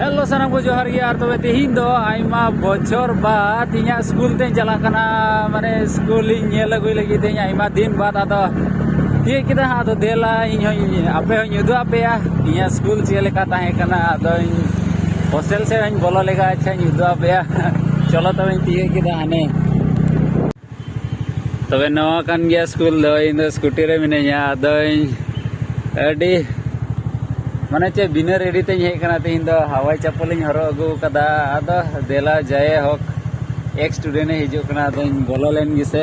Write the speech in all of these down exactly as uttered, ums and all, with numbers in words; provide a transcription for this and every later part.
Hello, ᱥᱟᱱᱟᱢ ᱠᱚ ᱡᱚᱦᱟᱨ ᱜᱮ᱾ ᱟᱨ ᱛᱚᱵᱮ ᱛᱮᱦᱮᱧ ᱫᱚ ᱟᱭᱢᱟ ᱵᱚᱪᱷᱚᱨ ᱵᱟᱫ ᱤᱧᱟᱹᱜ ᱥᱠᱩᱞ ᱛᱮᱧ ᱪᱟᱞᱟᱜ ᱠᱟᱱᱟ, ᱢᱟᱱᱮ ᱥᱠᱩᱞ ᱤᱧ ᱧᱮᱞ ᱟᱹᱜᱩᱭ ᱞᱟᱹᱜᱤᱫ ᱛᱮᱦᱮᱧ ᱟᱭᱢᱟ ᱫᱤᱱ ᱵᱟᱫ᱾ ᱟᱫᱚ ᱛᱤᱭᱟᱹᱜ ᱠᱮᱫᱟ ᱦᱟᱸᱜ᱾ ᱟᱫᱚ ᱫᱮᱞᱟ, ᱤᱧ ᱦᱚᱸᱧ, ᱟᱯᱮ ᱦᱚᱸᱧ ᱩᱫᱩᱜ ᱟᱯᱮᱭᱟ ᱤᱧᱟᱹᱜ ᱥᱠᱩᱞ ᱪᱮᱫ ᱞᱮᱠᱟ ᱛᱟᱦᱮᱸ ᱠᱟᱱᱟ᱾ ᱟᱫᱚᱧ ᱦᱳᱥᱴᱮᱞ ᱥᱮᱫ ᱦᱚᱸᱧ ᱵᱚᱞᱚ ᱞᱮᱜᱟ, ᱟᱪᱪᱷᱟᱧ ᱩᱫᱩᱜ ᱟᱯᱮᱭᱟ᱾ ᱪᱚᱞᱚ ᱛᱚᱵᱮᱧ ᱛᱤᱭᱟᱹᱜ ᱠᱮᱫᱟ ᱦᱟᱱᱮ᱾ ᱛᱚᱵᱮ ᱱᱚᱣᱟ ᱠᱟᱱ ᱜᱮᱭᱟ ᱥᱠᱩᱞ ᱫᱚ᱾ ᱤᱧ ᱫᱚ ᱥᱠᱩᱴᱤ ᱨᱮ ᱢᱤᱱᱟᱹᱧᱟ᱾ ᱟᱫᱚᱧ ᱟᱹᱰᱤ, ᱢᱟᱱᱮ ᱪᱮᱫ, ᱵᱤᱱᱟᱹ ᱨᱮᱰᱤ ᱛᱮᱧ ᱦᱮᱡ ᱠᱟᱱᱟ ᱛᱮᱦᱮᱧ ᱫᱚ᱾ ᱦᱟᱣᱟᱭ ᱪᱟᱯᱚᱞᱤᱧ ᱦᱚᱨᱚᱜ ᱟᱹᱜᱩ ᱟᱠᱟᱫᱟ᱾ ᱟᱫᱚ ᱫᱮᱞᱟ, ᱡᱟᱭ ᱦᱳᱠ, ᱮᱠ ᱥᱴᱩᱰᱮᱱᱴ ᱮ ᱦᱤᱡᱩᱜ ᱠᱟᱱᱟ᱾ ᱟᱫᱚᱧ ᱵᱚᱞᱚ ᱞᱮᱱ ᱜᱮᱥᱮ᱾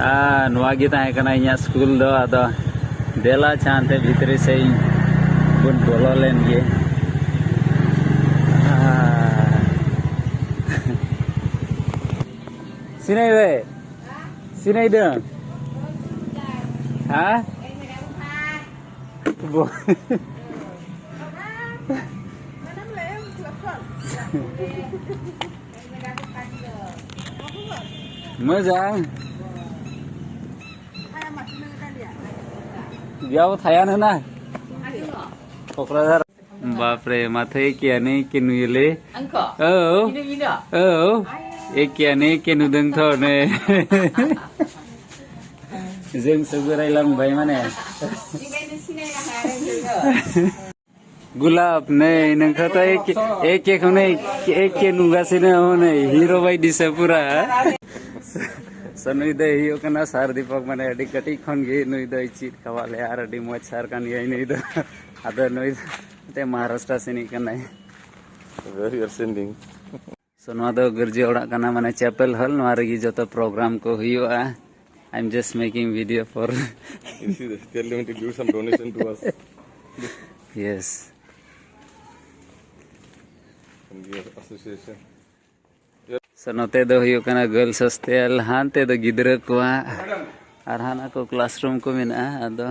ᱟᱨ ᱱᱚᱣᱟ ᱜᱮ ᱛᱟᱦᱮᱸ ᱠᱟᱱᱟ ᱤᱧᱟᱹᱜ ᱥᱠᱩᱞ ᱫᱚ᱾ ᱟᱫᱚ ᱫᱮᱞᱟ ᱪᱷᱟᱱᱛᱮ ᱵᱷᱤᱛᱨᱤ ᱥᱮᱫ ᱵᱚᱱ ᱵᱚᱞᱚ ᱞᱮᱱ ᱜᱮ᱾ ᱟᱨ ᱥᱤᱱᱟᱹᱭ ᱨᱮ, ᱥᱤᱱᱟᱹᱭ ᱫᱟᱹᱝ᱾ ᱦᱮᱸ? ᱵᱚ-, ᱢᱚᱡᱟ᱾ ᱡᱟᱣ ᱛᱷᱟᱭᱟ ᱱᱟᱱᱟ᱾ ᱠᱚᱠᱨᱟᱡᱷᱟᱨ᱾ ᱵᱟᱯ ᱨᱮ, ᱢᱟᱛᱷᱮ ᱠᱮ ᱟᱱᱮ ᱠᱮ ᱱᱩᱭᱞᱮ᱾ ᱟᱝᱠᱚ? ᱳ᱾ ᱤᱱᱟᱹ, ᱤᱱᱟᱹ᱾ ᱳ᱾ ᱮ ᱠᱮ ᱟᱱᱮ ᱠᱮ ᱱᱩᱫᱟᱹᱝ ᱛᱷᱚ ᱱᱮ᱾ ᱡᱮᱢ ᱥᱩᱜᱩᱨᱟᱭ ᱞᱟᱝ ᱵᱷᱟᱭ ᱢᱟᱱᱮ᱾ ᱤᱱᱟᱹ, ᱤᱱᱟᱹ ᱥᱤᱱᱮ ᱨᱟᱦᱟ ᱨᱮ ᱡᱚᱡᱚ᱾ ᱜᱩᱞᱟᱵ ᱱᱮ, ᱤᱱᱟᱹ ᱠᱷᱟᱛᱟ ᱮ ᱠᱮ, ᱮ ᱠᱮ ᱠᱷᱚᱱᱮ, ᱮ ᱠᱮ ᱱᱩᱜᱟ ᱥᱤᱱᱮ ᱦᱚᱱᱮ, ᱦᱤᱨᱳ ᱵᱟᱭ ᱫᱤᱥᱟᱹ ᱯᱩᱨᱟ᱾ ᱥᱚ ᱱᱩᱭ ᱫᱚᱭ ᱦᱩᱭᱩᱜ ᱠᱟᱱᱟ ᱥᱟᱨ ᱫᱤᱯᱚᱠ, ᱢᱟᱱᱮ ᱟᱹᱰᱤ ᱠᱟᱹᱴᱤᱡ ᱠᱷᱚᱱ ᱜᱮ ᱱᱩᱭ ᱫᱚᱭ ᱪᱮᱫ ᱠᱟᱣᱟᱫ ᱞᱮᱭᱟ ᱟᱨ ᱟᱹᱰᱤ ᱢᱚᱡᱽ ᱥᱟᱨ ᱠᱟᱱ ᱜᱮᱭᱟᱭ ᱱᱩᱭ ᱫᱚ᱾ ᱟᱫᱚ ᱱᱩᱭ ᱫᱚ ᱢᱤᱫᱴᱮᱱ ᱢᱚᱦᱟᱨᱟᱥᱴᱨᱟ ᱥᱮᱱᱤᱡ ᱠᱟᱱᱟᱭ᱾ Where you are sending? So, ᱱᱚᱣᱟ ᱫᱚ ᱜᱤᱨᱡᱟᱹ ᱚᱲᱟᱜ ᱠᱟᱱᱟ, ᱢᱟᱱᱮ chapel hall᱾ ᱱᱚᱣᱟ ᱨᱮᱜᱮ ᱡᱚᱛᱚ program ᱠᱚ ᱦᱩᱭᱩᱜᱼᱟ᱾ I'm just making video for You see, tell them to give some donation to us. Yes. From the association. So, ᱱᱚᱛᱮ ᱫᱚ ᱦᱩᱭᱩᱜ ᱠᱟᱱᱟ girls hostel, ᱦᱟᱱᱛᱮ ᱫᱚ ᱜᱤᱫᱽᱨᱟᱹ ᱠᱚᱣᱟᱜ, ᱟᱨ ᱦᱟᱱᱟ ᱠᱚ classroom ᱠᱚ ᱢᱮᱱᱟᱜᱼᱟ᱾ ᱟᱫᱚ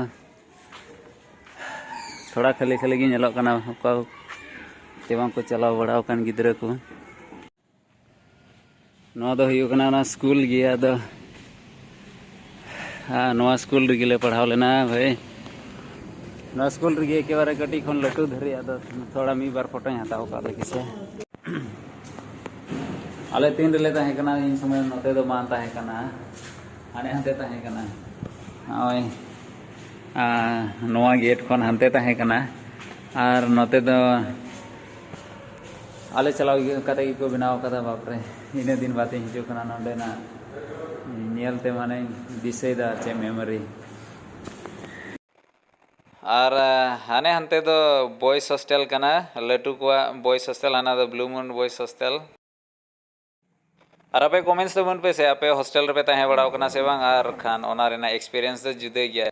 ᱛᱷᱚᱲᱟ ᱠᱷᱟᱹᱞᱤ ᱠᱷᱟᱹᱞᱤ ᱜᱮ ᱧᱮᱞᱚᱜ ᱠᱟᱱᱟ, ᱚᱠᱟ ᱛᱮ ᱵᱟᱝ ᱠᱚ ᱪᱟᱞᱟᱣ ᱵᱟᱲᱟ ᱟᱠᱟᱱ ᱜᱤᱫᱽᱨᱟᱹ ᱠᱚ᱾ ᱱᱚᱣᱟ ᱫᱚ ᱦᱩᱭᱩᱜ ᱠᱟᱱᱟ ᱚᱱᱟ ᱥᱠᱩᱞ ᱜᱮ᱾ ᱟᱫᱚ, ᱟᱨ ᱱᱚᱣᱟ ᱥᱠᱩᱞ ᱨᱮᱜᱮ ᱞᱮ ᱯᱟᱲᱦᱟᱣ ᱞᱮᱱᱟ ᱵᱷᱟᱹᱭ᱾ ᱱᱚᱣᱟ ᱥᱠᱩᱞ ᱨᱮᱜᱮ ᱮᱠᱮᱵᱟᱨᱮ ᱠᱟᱹᱴᱤᱡ ᱠᱷᱚᱱ ᱞᱟᱹᱴᱩ ᱫᱷᱟᱹᱨᱤᱡ, ᱟᱫᱚ ᱛᱷᱚᱲᱟ ᱢᱤᱫ ᱵᱟᱨ ᱯᱷᱳᱴᱳᱧ ᱦᱟᱛᱟᱣ ᱠᱟᱜ ᱞᱟᱹᱜᱤᱫ ᱥᱮ᱾ ᱟᱞᱮ ᱛᱤᱱ ᱨᱮᱞᱮ ᱛᱟᱦᱮᱸ ᱠᱟᱱᱟ, ᱤᱧ ᱥᱚᱢᱚᱭ ᱱᱚᱛᱮ ᱫᱚ ᱵᱟᱝ ᱛᱟᱦᱮᱸ ᱠᱟᱱᱟ, ᱦᱟᱱᱮ ᱦᱟᱱᱛᱮ ᱛᱟᱦᱮᱸ ᱠᱟᱱᱟ᱾ ᱱᱚᱜᱼᱚᱭ, ᱟᱨ ᱱᱚᱣᱟ ᱜᱮᱴ ᱠᱷᱚᱱ ᱦᱟᱱᱛᱮ ᱛᱟᱦᱮᱸ ᱠᱟᱱᱟ, ᱟᱨ ᱱᱚᱛᱮ ᱫᱚ ᱟᱞᱮ ᱪᱟᱞᱟᱣ ᱠᱟᱛᱮ ᱜᱮᱠᱚ ᱵᱮᱱᱟᱣ ᱠᱟᱫᱟ᱾ ᱵᱟᱯᱨᱮ, ᱤᱱᱟᱹᱜ ᱫᱤᱱ ᱵᱟᱫ ᱤᱧ ᱦᱤᱡᱩᱜ ᱠᱟᱱᱟ ᱱᱚᱸᱰᱮᱱᱟᱜ ᱧᱮᱞ ᱛᱮ, ᱢᱟᱱᱮᱧ ᱫᱤᱥᱟᱹᱭᱮᱫᱟ ᱪᱮᱫ ᱢᱮᱢᱳᱨᱤ᱾ ᱟᱨ ᱦᱟᱱᱮ ᱦᱟᱱᱛᱮ ᱫᱚ ᱵᱚᱭᱮᱥ ᱦᱳᱥᱴᱮᱞ ᱠᱟᱱᱟ, ᱞᱟᱹᱴᱩ ᱠᱚᱣᱟᱜ ᱵᱚᱭᱮᱥ ᱦᱳᱥᱴᱮᱞ, ᱦᱟᱱᱟ ᱫᱚ ᱵᱞᱩ ᱢᱩᱱ ᱵᱚᱭᱮᱥ ᱦᱳᱥᱴᱮᱞ᱾ ᱟᱨ ᱟᱯᱮ ᱠᱚᱢᱮᱱᱴᱥ ᱛᱟᱵᱚᱱ ᱯᱮ ᱥᱮ, ᱟᱯᱮ ᱦᱳᱥᱴᱮᱞ ᱨᱮᱯᱮ ᱛᱟᱦᱮᱸ ᱵᱟᱲᱟᱣ ᱠᱟᱱᱟ ᱥᱮ ᱵᱟᱝ? ᱟᱨ ᱠᱷᱟᱱ ᱚᱱᱟ ᱨᱮᱱᱟᱜ ᱮᱠᱥᱯᱤᱨᱤᱭᱮᱱᱥ ᱫᱚ ᱡᱩᱫᱟᱹ ᱜᱮᱭᱟ᱾